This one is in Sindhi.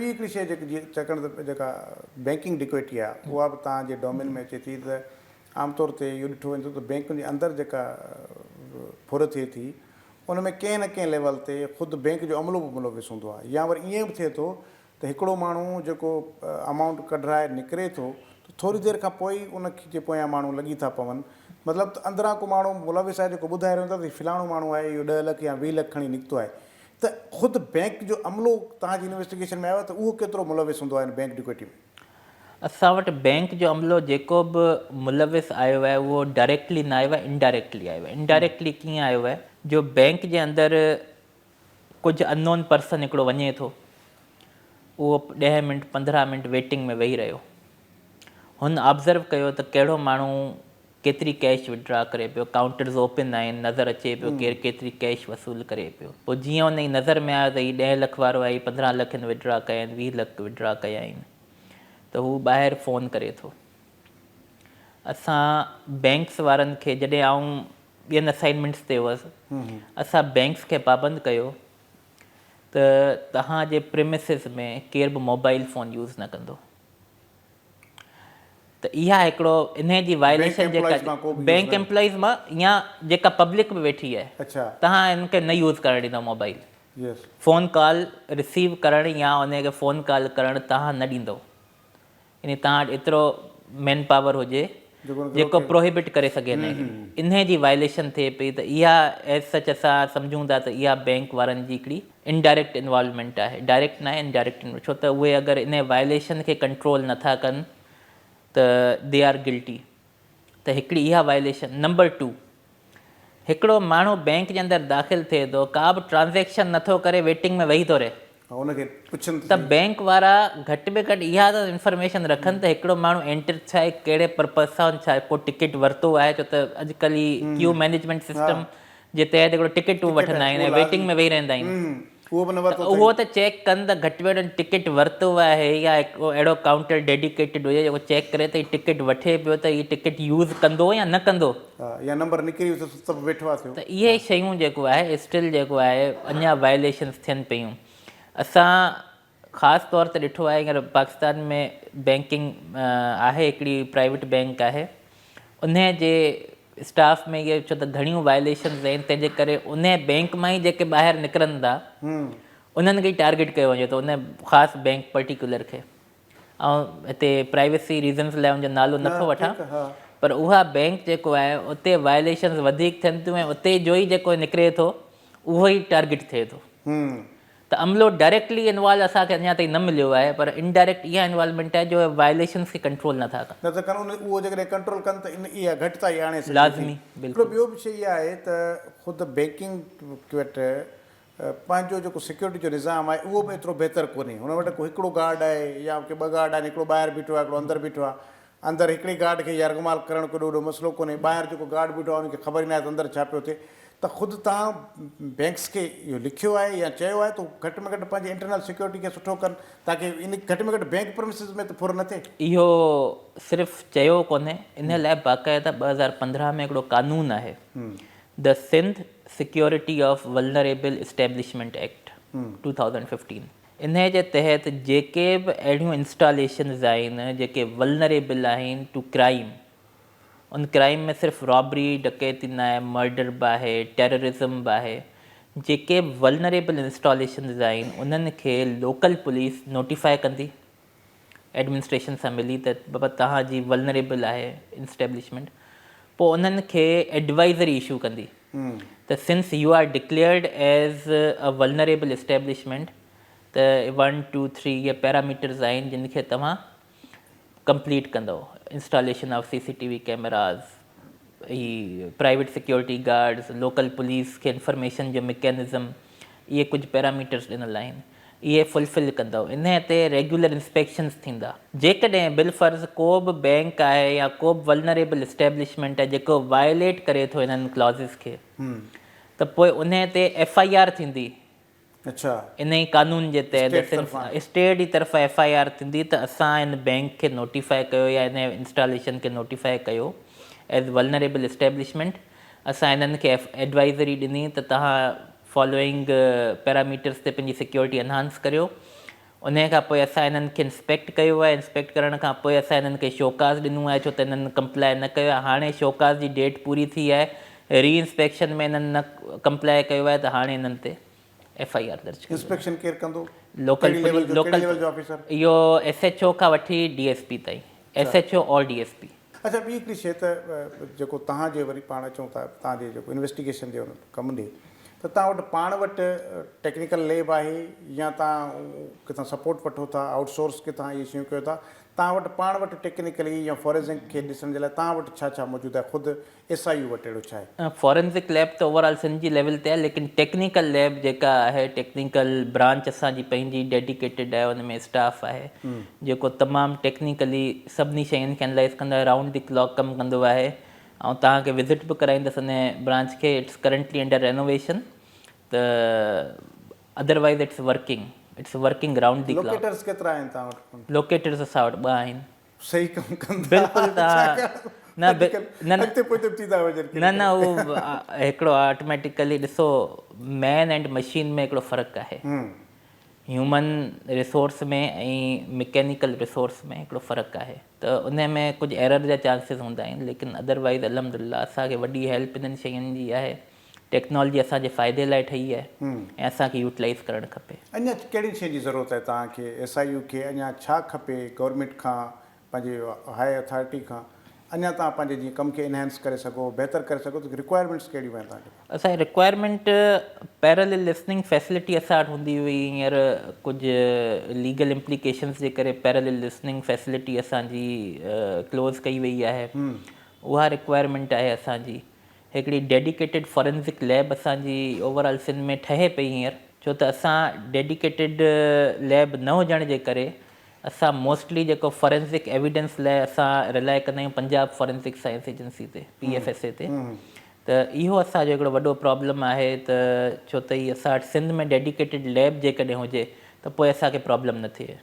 ٻي هڪڙي شيء جيڪي جيئن ڇاڪاڻ ته جيڪا بينڪنگ ڊڪوئٽي آهي اها به توهان جي ڊومين ۾ اچي ٿي ته عام طور تي اهو ڏٺو وڃي ٿو ته بينڪن جي اندر جيڪا ڦر ٿئي ٿي ان ۾ ڪنهن نه ڪنهن ليول تي خود بينڪ جو عملو به ملوث هوندو آهي يا وري ائين به ٿئي ٿو ته هڪڙو ماڻهو جيڪو امائونٽ ڪڍرائي نڪري ٿو ته ٿوري دير کان پوء ئي ان جي پويان ماڻهو لڳي ٿا پون مطلب ته اندران ڪو ماڻهو ملوث آهي جيڪو ٻڌائي رهيو هوندو آهي ته هي فلاڻو ماڻهو آهي اهو ڏهه لک يا 20 لک کڻي نڪتو آهي ته خود بينڪ جو عملو توهان جي انويسٽيگيشن ۾ آيو آهي ته اهو ڪيترو ملوث هوندو آهي ان بينڪ ڊڪوئٽي ۾؟ اسان وٽ بينڪ جو عملو جيڪو به ملوث آيو آهي اهو ڊائريڪٽلي نه آيو آهي انڊائريڪٽلي آيو آهي انڊائريڪٽلي ڪيئن آيو آهي جو بينڪ جي اندر ڪجهه ان نون پرسن هڪڙو وڃي ٿو اهو ڏهه منٽ 15 منٽ ويٽنگ ۾ ويهي رهيو هن آبزرو ڪيو ته ڪهڙو ماڻهو ڪيتري ڪيش وڊرا ڪري پيو ڪائونٽرز اوپن آهن نظر اچي پيو ڪير ڪيتري ڪيش وصول ڪري پيو پوء جيئن ان جي نظر ۾ آيو ته هي ڏهه لک وارو آهي هي 15 لک هن وڊرا ڪيا آهن 20 لک وڊرا ڪيا آهن ته هو ٻاهر فون ڪري ٿو اسان بينڪس وارن کي جڏهن آئون ٻين اسائنمينٽس تي هئس اسان بينڪس کي پابند ڪيو ته توهان جي پريمسز ۾ ڪير به موبائل فون يوز نه ڪندو ته اها هڪڙو انهي جي وائليشن جيڪا بينڪ ايمپلائيز مان يا جيڪا پبلڪ به ويٺي آهي توهان ان کي نه يوز ڪرڻ ڏيندو موبائل فون ڪال رسيو ڪرڻ يا انهي کي فون ڪال ڪرڻ توهان نه ڏيندو يعني توهان وٽ ايترو مين پاور هجي جيڪو پروهيبٽ ڪري سگهي انهي کي. انهي جي وائليشن ٿئي پئي ته اها ايز سچ اسان سمجهون ٿا ته اها بينڪ وارن جي هڪڙي انڊائريڪٽ انوالومينٽ آهي ڊائريڪٽ ناهي انڊائريڪٽ ڇو ته اهي اگر انهي وائليشن کي ڪنٽرول نٿا ڪن ته they are guilty ته هڪڙي اها وائليشن نمبر ٽو هڪڙو ماڻهو بينڪ جي اندر داخل ٿئي ٿو ڪا به ٽرانزيڪشن نٿو ڪري ويٽنگ ۾ ويهي ٿو رهي ان کي پڇن ته بينڪ وارا گهٽ ۾ گهٽ اها ته انفارميشن رکن ته هڪڙو ماڻهو اينٽر ڇا آهي ڪهڙي پرپز سان ڇا ڪو ٽڪيٽ ورتو آهي ڇو ته اڄڪلهه هي ڪيو مئنيجمينٽ سسٽم جي تحت هڪڙو ٽڪيٽون وٺندا آهن ۽ ويٽنگ ۾ ويهي رهندا آهن اهو به نه ورتو اٿئي. اهو ته چيڪ ڪن ته گهٽ ۾ گهٽ ٽڪيٽ ورتو آهي يا هڪ اهڙو ڪائونٽر ڊيڊيڪيٽيڊ هجي جيڪو چيڪ ڪري ته هي ٽڪيٽ وٺي پيو ته هي ٽڪيٽ يوز ڪندو يا نه ڪندو. ها يا نمبر نڪري ويس ته به ويٺو آ ٿيو. ته اهي شيون جيڪو آهي اسٽل جيڪو آهي اڃا وائليشنس ٿين پيون. اسان خاص طور تي ڏٺو آهي هينئر پاڪستان ۾ بينڪنگ آهي هڪڙي پرائيويٽ بينڪ آهي انهي جي اسٽاف ۾ اهي ڇو ته گهڻيون وائليشنز آهن تنهن جي ڪري انهي بينڪ مان ئي جيڪي ٻاهر نڪرن ٿا انهن کي ئي ٽارگيٽ ڪيو وڃي ٿو ان خاص بينڪ پرٽيڪولر کي آئون هتي پرائيويسي ريزنز لاء ان جو نالو نٿو وٺان پر اها بينڪ جيڪو آهي اتي وائليشنز وڌيڪ ٿين ٿيون ۽ اتي جو ئي جيڪو نڪري ٿو اهو ئي ٽارگيٽ ٿئي ٿو ته عملو ڊائريڪٽلي انوالو اسان کي اڃا تائين نه مليو آهي پر انڊائريڪٽ اها انوالومينٽ آهي جو اهي وائليشنز کي ڪنٽرول نه ٿا ڪن. نه ٿا ڪن ان اهو جيڪڏهن ڪنٽرول ڪن ته ان اها گهٽتائي آڻي سگهجي ٿي. لازمي هڪڙو بلڪل. ٻيو به شيء اها آهي ته خود بينڪنگ وٽ پنهنجو جيڪو سيڪيورٽي جو نظام آهي اهو به ايترو بهتر ڪونهي هن وٽ ڪو هڪڙو گارڊ آهي يا ڪي ٻه گارڊ آهن هڪڙو ٻاهر بيٺو آهي هڪڙو اندر بيٺو آهي اندر هڪڙي گارڊ کي يرغمال ڪرڻ ڪو ايڏو وڏو مسئلو ڪونهي، ٻاهر جيڪو گارڊ بيٺو آهي ان کي خبر ئي ناهي ته اندر ڇا پيو ٿئي ته خود توهان بينڪس کي اهو لکيو آهي يا چيو آهي ته هو گهٽ ۾ گهٽ پنهنجي انٽرنل سيڪيورٽي کي سٺو ڪن تاڪه ان گهٽ ۾ گهٽ بينڪ پرمسز ۾ ته ڦر نه ٿئي. اهو صرف چيو ڪونهي ان لاء باقاعده 2015 ۾ هڪڙو قانون آهي The Sindh Security of Vulnerable Establishment Act 2015 انهيء جي تحت جيڪي به اهڙيون انسٽاليشنز آهن جيڪي ولنريبل آهن ٽو ڪرائيم، ان ڪرائيم ۾ صرف رابري، ڊڪيتي ناهي، مرڊر به آهي، ٽيررزم به آهي، جيڪي به ولنريبل انسٽاليشنز آهن انهن کي لوڪل پوليس نوٽيفائي ڪندي ايڊمنسٽريشن سان ملي ته بابا توهان جي ولنريبل آهي انسٽيبلشمينٽ پوء انهن کي ايڊوائزري اشو ڪندي ته since you are declared as a vulnerable establishment ته ون ٽو ٿري اهي پيراميٽرز آهن جن کي توهان ڪمپليٽ ڪندؤ installation of C C T V cameras he private security guards local police کي انفارميشن جو مڪينزم اهي ڪجهه پيراميٽرز ڏنل آهن اهي فلفل ڪندؤ انهي تي ريگيولر انسپيڪشنز ٿيندا. جيڪڏهن بالفرض ڪو به بينڪ آهي يا ڪو به ولنريبل اسٽيبلشمينٽ آهي جيڪو وائليٽ ڪري ٿو انهن ڪلازز کي ته پوء انهي تي ايف I R ٿيندي انهي قانون جي تحت اسٽيٽ جي طرفان ايف I R ٿيندي ته اسان ان بينڪ کي نوٽيفائي ڪيو يا انهي انسٽاليشن کي نوٽيفائي ڪيو ايز ولنريبل اسٽيبلشمينٽ اسان انهن کي ايڊوائزري ڏني ته توهان فالوئنگ پيراميٽرز تي پنهنجي سيڪيورٽي انهانس ڪريو. انهيء کان پوء اسان انهن کي انسپيڪٽ ڪيو آهي، انسپيڪٽ ڪرڻ کان پوء اسان انهن کي شوڪاز ڏنو آهي ڇو ته انهن ڪمپلائي نه ڪيو آهي، هاڻي شوڪاز جي ڊيٽ پوري ٿي آهي، ري انسپيڪشن ۾ انهن نه ڪمپلائي ڪيو آهي ته هاڻي انهن تي ايف I R درج ڪئي وڃي. انسپيڪشن ڪير ڪندو؟ لوڪل ڪهڙي ليول پوليس جو لوڪل ڪهڙي ليول جو آفيسر؟ اهو ايس ايڇ او کان وٺي ڊي ايس پي تائين، ايس ايڇ او اور ڊي ايس پي. اڇا ٻي هڪڙي شيء ته جيڪو توهان جي وري پاڻ اچون ٿا توهان جي جيڪو انويسٽيگيشن جي ان ڪم ڏي ته توهان وٽ پاڻ وٽ ٽيڪنيڪل ليب آهي يا توهان ڪٿان سپورٽ وٺو ٿا آئوٽ سورس ڪٿان اهي شيون ڪيو ٿا توهان وٽ پاڻ وٽ ٽيڪنيڪلي يا فورينزڪ کي ڏسڻ جي لاء توهان وٽ ڇا ڇا موجود آهي خود ايس I U وٽ اهڙو ڇا آهي؟ فورينزڪ ليب ته اوور آل سنڌ جي ليول تي آهي ليڪن ٽيڪنيڪل ليب جيڪا آهي ٽيڪنيڪل برانچ اسان جي پنهنجي ڊيڊيڪيٽيڊ آهي ان ۾ اسٽاف آهي جيڪو تمام ٽيڪنيڪلي سڀني شين کي انالائز ڪندو آهي رائونڊ the clock ڪم ڪندو آهي آئون توهان کي وزٽ به ڪرائيندس ان برانچ کي it's currently under renovation ته otherwise it's working it's working round the clock. Locators ڪيترا آهن توهان وٽ؟ لوڪيٽرز اسان وٽ ٻه آهن. صحيح ڪم ڪن ٿا بلڪل توهان نه نه اڳتي پوئتي به ٿي ٿا وڃن نه نه اهو هڪڙو آٽوميٽيڪلي ڏسو مين اينڊ مشين ۾ هڪڙو فرق آهي هيومن ريسورس ۾ ۽ مڪينيڪل ريسورس ۾ هڪڙو فرق آهي ته ان ۾ ڪجهه ايرر جا چانسز هوندا آهن ليڪن ادروائز الحمدلله اسان کي وڏي هيلپ انهن شين جي آهي ٽيڪنالاجي اسان جي فائدي لاء ٺهي آهي ۽ اسان کي يوٽيلائز ڪرڻ کپي. اڃا ڪهڙين شين جي ضرورت آهي توهان کي ايس I U کي اڃا ڇا کپي گورنمينٽ کان پنهنجي هائي اٿارٽي کان اڃا توهان پنهنجي جيئن ڪم کي انهينس ڪري سگهو بهتر ڪري سگهو ته رڪوائرمينٽس ڪهڙيون آهن توهان کي. اسان جي رڪوائرمينٽ پيرلل لسننگ فيسلٽي اسان وٽ هوندي هئي هينئر ڪجهه ليگل امپليڪيشنز جي ڪري پيرلل لسننگ فيسلٽي اسان جي ڪلوز ڪئي وئي آهي اها رڪوائرمينٽ آهي اسان جي هڪڙي ڊيڊيڪيٽيڊ فورينزڪ ليب اسان جي اوور آل سنڌ ۾ ٺهي پئي هينئر ڇو ته اسان ڊيڊيڪيٽيڊ ليب نه هجڻ جي ڪري اسان موسٽلي جيڪو فورينزڪ ايويڊنس لاء اسان رلائي ڪندا آهيون پنجاب فورينزڪ سائنس ايجنسي تي پي ايف ايس اي تي ته اهو اسان جو هڪڙو وڏو پرابلم آهي ته ڇو ته هي اسان وٽ سنڌ ۾ ڊيڊيڪيٽيڊ ليب جيڪڏهن هجي ته پوء اسان کي پرابلم نه ٿئي.